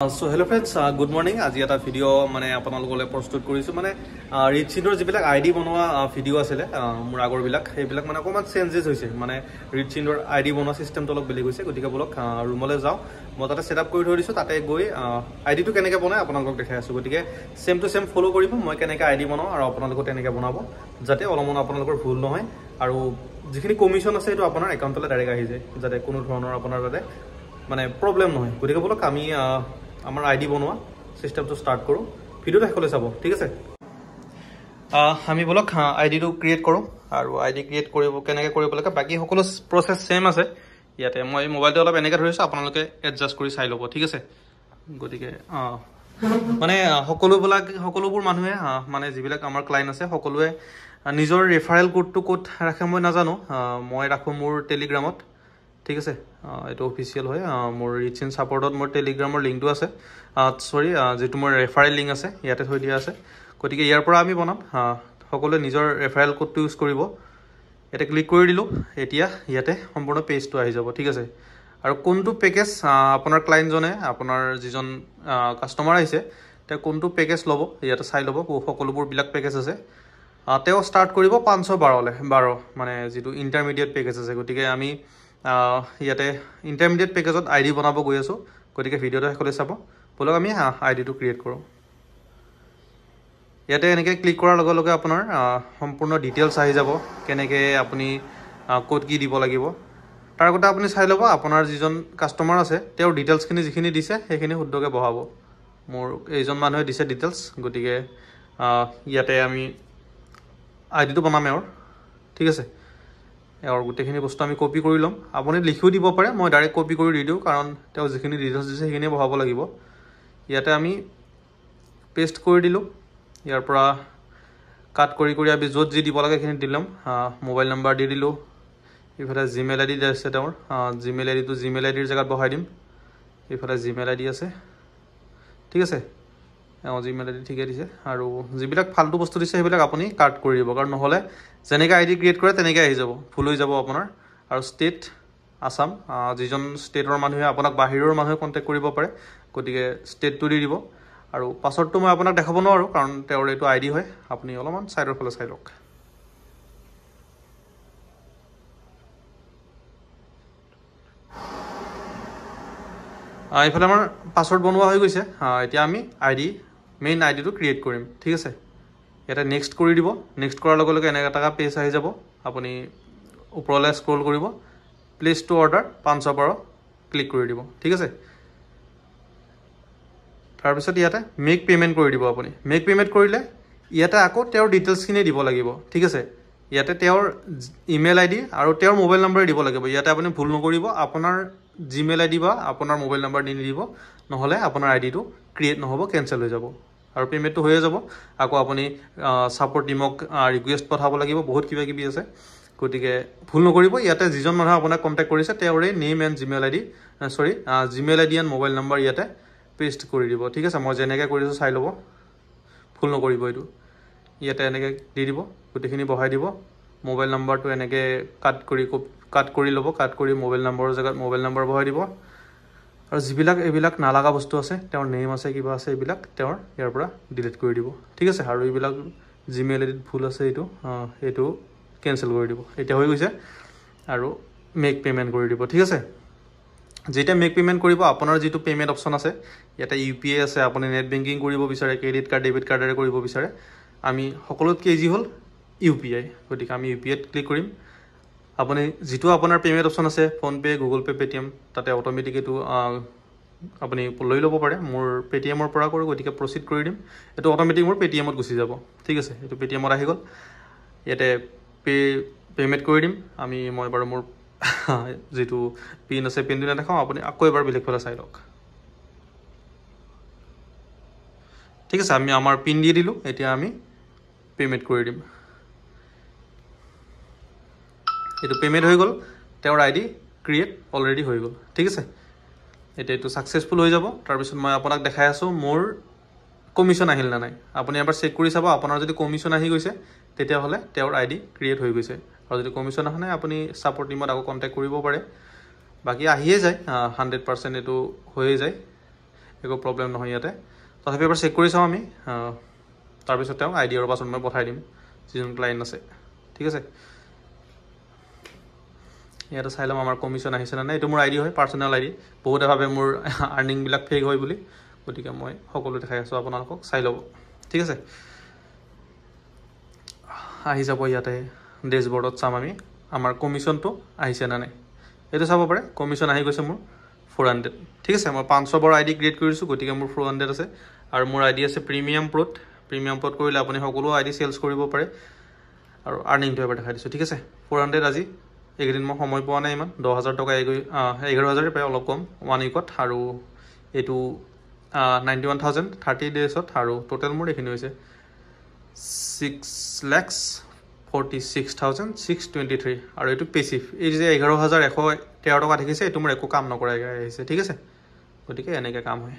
So hello friends, good morning. আজি এটা video' মানে আপোনালোকলৈ প্ৰস্তুত কৰিছোঁ। মানে ৰিচিনৰ যিবিলাক আই ডি বনোৱা ভিডিঅ' আছিলে মোৰ আগৰবিলাক, সেইবিলাক মানে অকণমান চেঞ্জেছ হৈছে। মানে ৰিচিনৰ আই ডি বনোৱা চিষ্টেমটো অলপ বেলেগ হৈছে। গতিকে বলক ৰুমলৈ যাওঁ, মই তাতে ছেট আপ কৰি থৈ দিছোঁ, তাতে গৈ আই ডিটো কেনেকৈ বনাই আপোনালোকক দেখাই আছোঁ। গতিকে ছেম টু ছেম ফ'ল' কৰিব, মই কেনেকৈ আই ডি বনাওঁ আৰু আপোনালোকেও তেনেকৈ বনাব, যাতে অলপমান আপোনালোকৰ ভুল নহয় আৰু যিখিনি কমিশ্যন আছে সেইটো আপোনাৰ একাউণ্টলৈ ডাইৰেক্ট আহি যায়, যাতে কোনো ধৰণৰ আপোনাৰ তাতে মানে প্ৰব্লেম নহয়। গতিকে বলক আমি আমাৰ আই ডি বনোৱা চিষ্টেমটো ষ্টাৰ্ট কৰোঁ। ভিডিঅ'টো শেষলৈ চাব, ঠিক আছে? আমি বলক আই ডিটো ক্ৰিয়েট কৰোঁ। আৰু আই ডি ক্ৰিয়েট কৰিব কেনেকৈ কৰিব লাগে, বাকী সকলো প্ৰচেছ ছেম আছে। ইয়াতে মই মোবাইলটো অলপ এনেকৈ ধৰিছোঁ, আপোনালোকে এডজাষ্ট কৰি চাই ল'ব, ঠিক আছে? গতিকে মানে সকলোবোৰ মানুহে, মানে যিবিলাক আমাৰ ক্লাইণ্ট আছে, সকলোৱে নিজৰ ৰেফাৰেল কোডটো ক'ত ৰাখে মই নাজানো। মই ৰাখোঁ মোৰ টেলিগ্ৰামত, ঠিক আছে? এইটো অফিচিয়েল হয়, মোৰ ৰিচ ইন ছাপৰ্টত মোৰ টেলিগ্ৰামৰ লিংকটো আছে, চৰি, যিটো মোৰ ৰেফাৰেল লিংক আছে ইয়াতে থৈ দিয়া আছে। গতিকে ইয়াৰ পৰা আমি বনাম। সকলোৱে নিজৰ ৰেফাৰেল কোডটো ইউজ কৰিব। ইয়াতে ক্লিক কৰি দিলোঁ, এতিয়া ইয়াতে সম্পূৰ্ণ পেজটো আহি যাব, ঠিক আছে? আৰু কোনটো পেকেজ আপোনাৰ ক্লাইণ্টজনে, আপোনাৰ যিজন কাষ্টমাৰ আহিছে তেওঁ কোনটো পেকেজ ল'ব ইয়াতে চাই ল'ব। সকলোবোৰবিলাক পেকেজ আছে। তেওঁ ষ্টাৰ্ট কৰিব 512লৈ, 12 মানে যিটো ইণ্টাৰমিডিয়েট পেকেজ আছে। গতিকে আমি ইয়াতে ইণ্টাৰমিডিয়েট পেকেজত আই ডি বনাব গৈ আছোঁ। গতিকে ভিডিঅ'টো শেষলৈ চাব। ব'লক আমি আই ডিটো ক্ৰিয়েট কৰোঁ। ইয়াতে এনেকৈ ক্লিক কৰাৰ লগে লগে আপোনাৰ সম্পূৰ্ণ ডিটেইলছ আহি যাব, কেনেকৈ আপুনি ক'ত কি দিব লাগিব। তাৰ আগতে আপুনি চাই ল'ব আপোনাৰ যিজন কাষ্টমাৰ আছে তেওঁৰ ডিটেইলছখিনি যিখিনি দিছে সেইখিনি শুদ্ধকৈ বহাব। মোৰ এইজন মানুহে দিছে ডিটেইলছ, গতিকে ইয়াতে আমি আই ডিটো বনাম এওঁৰ, ঠিক আছে? এওঁৰ গোটেইখিনি বস্তু আমি কপি কৰি ল'ম। আপুনি লিখিও দিব পাৰে, মই ডাইৰেক্ট কপি কৰি দি দিওঁ, কাৰণ তেওঁ যিখিনি ডিটেইলছ দিছে সেইখিনিয়ে বহাব লাগিব। ইয়াতে আমি পেষ্ট কৰি দিলোঁ। ইয়াৰ পৰা কাট কৰি কৰি আমি য'ত যি দিব লাগে সেইখিনি দি ল'ম। মোবাইল নাম্বাৰ দি দিলোঁ, ইফালে জিমেইল আই ডি আছে তেওঁৰ, জিমেইল আই ডিটো জিমেইল আই ডিৰ জেগাত বহাই দিম। ইফালে জিমেইল আই ডি আছে, ঠিক আছে? অঁ, জিমেইল আই ডি ঠিকে দিছে। আৰু যিবিলাক ফাল্টু বস্তু দিছে সেইবিলাক আপুনি কাট কৰি দিব, কাৰণ নহ'লে যেনেকৈ আই ডি ক্ৰিয়েট কৰে তেনেকৈ আহি যাব, ভুল হৈ যাব আপোনাৰ। আৰু ষ্টেট আছাম, যিজন ষ্টেটৰ মানুহে আপোনাক বাহিৰৰ মানুহে কণ্টেক্ট কৰিব পাৰে, গতিকে ষ্টেটটো দি দিব। আৰু পাছৱৰ্ডটো মই আপোনাক দেখাব নোৱাৰোঁ, কাৰণ তেওঁৰ এইটো আই ডি হয়। আপুনি অলপমান ছাইডৰ ফালে চাই লওক। এইফালে আমাৰ পাছৱৰ্ড বনোৱা হৈ গৈছে। এতিয়া আমি আই ডি, মেইন আই ডিটো ক্ৰিয়েট কৰিম, ঠিক আছে? ইয়াতে নেক্সট কৰি দিব। নেক্সট কৰাৰ লগে লগে এনেকৈ এটা পেজ আহি যাব। আপুনি ওপৰলৈ স্ক্ৰল কৰিব, প্লেচ টু অৰ্ডাৰ 512 ক্লিক কৰি দিব, ঠিক আছে? তাৰপিছত ইয়াতে মেক পে'মেণ্ট কৰি দিব। আপুনি মেক পে'মেণ্ট কৰিলে ইয়াতে আকৌ তেওঁৰ ডিটেইলছখিনি দিব লাগিব, ঠিক আছে? ইয়াতে তেওঁৰ ইমেইল আই ডি আৰু তেওঁৰ মোবাইল নম্বৰে দিব লাগিব। ইয়াতে আপুনি ভুল নকৰিব, আপোনাৰ জিমেইল আই ডি বা আপোনাৰ মোবাইল নম্বৰ দি নিদিব, নহ'লে আপোনাৰ আই ডিটো ক্ৰিয়েট নহ'ব, কেঞ্চেল হৈ যাব আৰু পে'মেণ্টটো হৈয়ে যাব। আকৌ আপুনি ছাপৰ্ট টিমক ৰিকুৱেষ্ট পঠাব লাগিব, বহুত কিবা কিবি আছে। গতিকে ভুল নকৰিব। ইয়াতে যিজন মানুহে আপোনাক কণ্টেক্ট কৰিছে তেওঁৰে name and Gmail I D, sorry, Gmail I D and mobile number ইয়াতে পেষ্ট কৰি দিব, ঠিক আছে? মই যেনেকৈ কৰিছোঁ চাই ল'ব, ভুল নকৰিব। এইটো ইয়াতে এনেকৈ দি দিব, গোটেইখিনি বহাই দিব। মোবাইল নম্বৰটো এনেকৈ কাট কৰি ল'ব, কাট কৰি মোবাইল নম্বৰৰ জেগাত মোবাইল নম্বৰ বহাই দিব। আৰু যিবিলাক এইবিলাক নালাগা বস্তু আছে, তেওঁৰ নেম আছে, কিবা আছে, এইবিলাক তেওঁৰ ইয়াৰ পৰা ডিলিট কৰি দিব, ঠিক আছে? আৰু এইবিলাক জিমেইল আই ডিত ভুল আছে, এইটো কেঞ্চেল কৰি দিব। এতিয়া হৈ গৈছে। আৰু মেক পে'মেণ্ট কৰি দিব, ঠিক আছে? যেতিয়া মেক পে'মেণ্ট কৰিব, আপোনাৰ যিটো পে'মেণ্ট অপশ্যন আছে, ইয়াতে ইউ পি আই আছে, আপুনি নেট বেংকিং কৰিব বিচাৰে, ক্ৰেডিট কাৰ্ড, ডেবিট কাৰ্ডেৰে কৰিব বিচাৰে, আমি সকলোতকৈ ইজি হ'ল ইউ পি আই, গতিকে আমি ইউ পি আইত ক্লিক কৰিম। আপুনি যিটো আপোনাৰ পে'মেণ্ট অপশ্যন আছে, ফোনপে', গুগল পে', পে'টিএম, তাতে অট'মেটিক এইটো আপুনি লৈ ল'ব পাৰে। মোৰ পে'টিএমৰ পৰা কৰোঁ, গতিকে প্ৰচিড কৰি দিম। এইটো অট'মেটিক মোৰ পে'টিএমত গুচি যাব, ঠিক আছে? এইটো পে'টিএমত আহি গ'ল। ইয়াতে পে'মেণ্ট কৰি দিম আমি। মই বাৰু মোৰ যিটো পিন আছে পিনটো নেদেখাওঁ, আপুনি আকৌ এবাৰ বেলেগ ফালে চাই লওক, ঠিক আছে? আমি আমাৰ পিন দি দিলোঁ, এতিয়া আমি পে'মেণ্ট কৰি দিম। এইটো পে'মেণ্ট হৈ গ'ল, তেওঁৰ আই ডি ক্ৰিয়েট অলৰেডি হৈ গ'ল, ঠিক আছে? এতিয়া এইটো ছাকচেছফুল হৈ যাব। তাৰপিছত মই আপোনাক দেখাই আছোঁ মোৰ কমিশ্যন আহিল নে নাই। আপুনি এবাৰ চেক কৰি চাব, আপোনাৰ যদি কমিশ্যন আহি গৈছে তেতিয়াহ'লে তেওঁৰ আই ডি ক্ৰিয়েট হৈ গৈছে, আৰু যদি কমিশ্যন অহা নাই আপুনি ছাপৰ্ট টিমত আকৌ কণ্টেক্ট কৰিব পাৰে। বাকী আহিয়ে যায় 100% এইটো হৈয়ে যায়। একো প্ৰব্লেম নহয় ইয়াতে। তথাপি এবাৰ চেক কৰি চাওঁ আমি, তাৰপিছত তেওঁক আই ডি আৰু পাছৱৰ্ড মই পঠাই দিম যিজন ক্লাইণ্ট আছে, ঠিক আছে। ইয়াতে চাই ল'ম আমাৰ কমিশ্যন আহিছে নে নাই। এইটো মোৰ আই ডি হয়, পাৰ্চনেল আই ডি। বহুতে ভাবে মোৰ আৰ্নিংবিলাক ফেক হয় বুলি, গতিকে মই সকলো দেখাই আছোঁ আপোনালোকক, চাই ল'ব, ঠিক আছে। আহি যাব ইয়াতে ডেছবৰ্ডত চাম আমি আমাৰ কমিশ্যনটো আহিছে নে নাই। এইটো চাব পাৰে, কমিশ্যন আহি গৈছে মোৰ 400, ঠিক আছে। মই 500 বাৰ আই ডি ক্ৰিয়েট কৰিছোঁ, গতিকে মোৰ 400 আছে। আৰু মোৰ আই ডি আছে প্ৰিমিয়াম প্ৰ'ত। প্ৰিমিয়াম প্ৰ'ত কৰিলে আপুনি সকলো আই ডি চেলছ কৰিব পাৰে। আৰু আৰ্নিংটো এবাৰ দেখাই দিছোঁ, ঠিক আছে। 400 আজি, এইকেইদিন মই সময় পোৱা নাই ইমান। 10,000 টকা, 11,000 প্ৰায়, অলপ কম ওৱান উইকত। আৰু এইটো 91,000 30 ডেইজত। আৰু টোটেল মোৰ এইখিনি হৈছে 6,46,623। আৰু এইটো পেচিভ, এই যে 11,113 টকা দেখিছে, এইটো মোৰ একো কাম নকৰাকৈ আহিছে, ঠিক আছে। গতিকে এনেকৈ কাম হয়।